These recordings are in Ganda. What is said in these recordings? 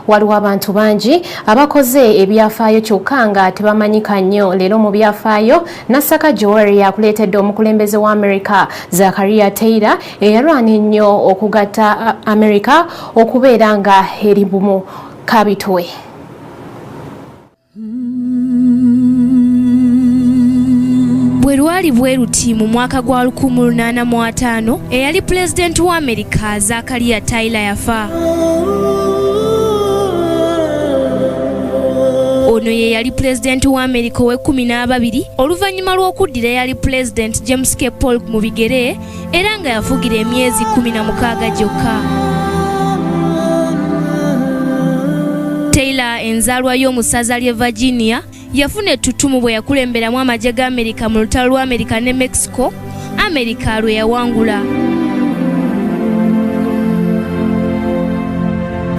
Waliwo abantu bangi abakoze ebyafaayo kyokka nga tebamanyika nnyo. Leero mu byafaayo, Nasaka Joel yakuleetedde omukulembeze wa America Zakaria Taylor eyalwana ennyo okugatta America okubeera nga eri bumu. Kabitwe. Bwe lwali bwe luti mu mwaka gwa 1850, eyali pulezidenti wa Amerika Zakariya Taylor yafa. Ono ye yali pulezidenti wa Amerika ow'ekkumi n'ababiri oluvannyuma lw'okuddira eyali pulezidenti James K. Polk mu bigere, era nga yafugira emyezi 16 gyokka. Taylor, enzaalwa y'omu ssaza ly'e Virginia, yafuna ettutumu bwe yakulemberamu amagye ga Amerika mu lutalo lwa Amerika ne Mexico, Amerika lwe yawangula.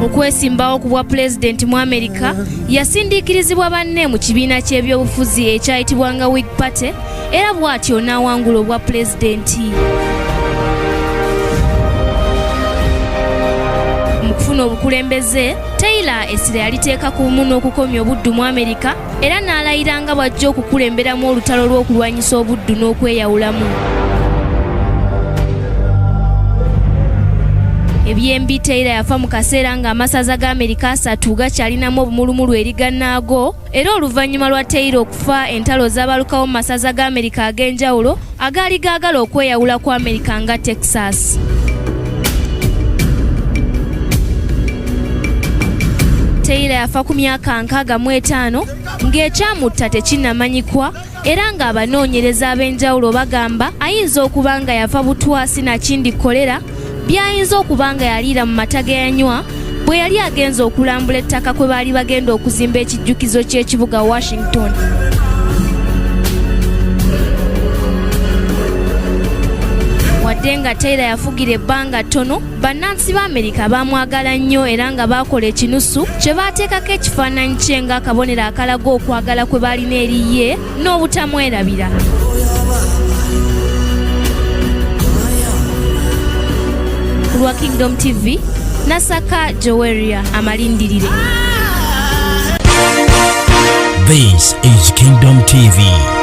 Okwesimbawo ku bwa pulezidenti mu Amerika, yasindiikirizibwa banne mu kibiina ky'ebyobufuzi ekyayitibwanga Whig Party, era bw'atyo n'awangula obwa pulezidenti. Mu kufuna obukulembeze, Taylor essira yaliteeka ku bumu n'okukomya obuddu mu Amerika, era n'alayira nga bw'ajja okukulemberamu olutalo lw'okulwanyisa obuddu n'okweyawulamu. Ebyembi, Taylor yafa mu kaseera ng'amasaza ga Amerika 3 gakyalinamu obumulumulu eri gannaago, era oluvannyuma lwa Taylor okufa, entalo zaabalukawo mu masaza ga Amerika ag'enjawulo agaali gaagala okweyawula ku Amerika nga Texas. Taylor yafa ku myaka 65 ng'ekyamutta tekinnamanyikwa, era ng'abanoonyereza ab'enjawulo bagamba ayinza okuba nga yafa butwa sinakindi kolera by'ayinza okuba nga yaliira mu mata ge yanywa bwe yali agenze okulambula ettaka kwe baali bagenda okuzimba ekijjukizo ky'ekibuga Washington. Wadde nga Taylor yafugira ebbanga ttono, bannansi ba Amerika baamwagala nnyo, era nga baakola ekinusu kye baateekako ekifaananyi kye ng'akabonero akalaga okwagala kwe baalina eri ye n'obutamwerabira. Ku lwa Kingdom TV, Nasaka Joweria amalindirire. This is Kingdom TV.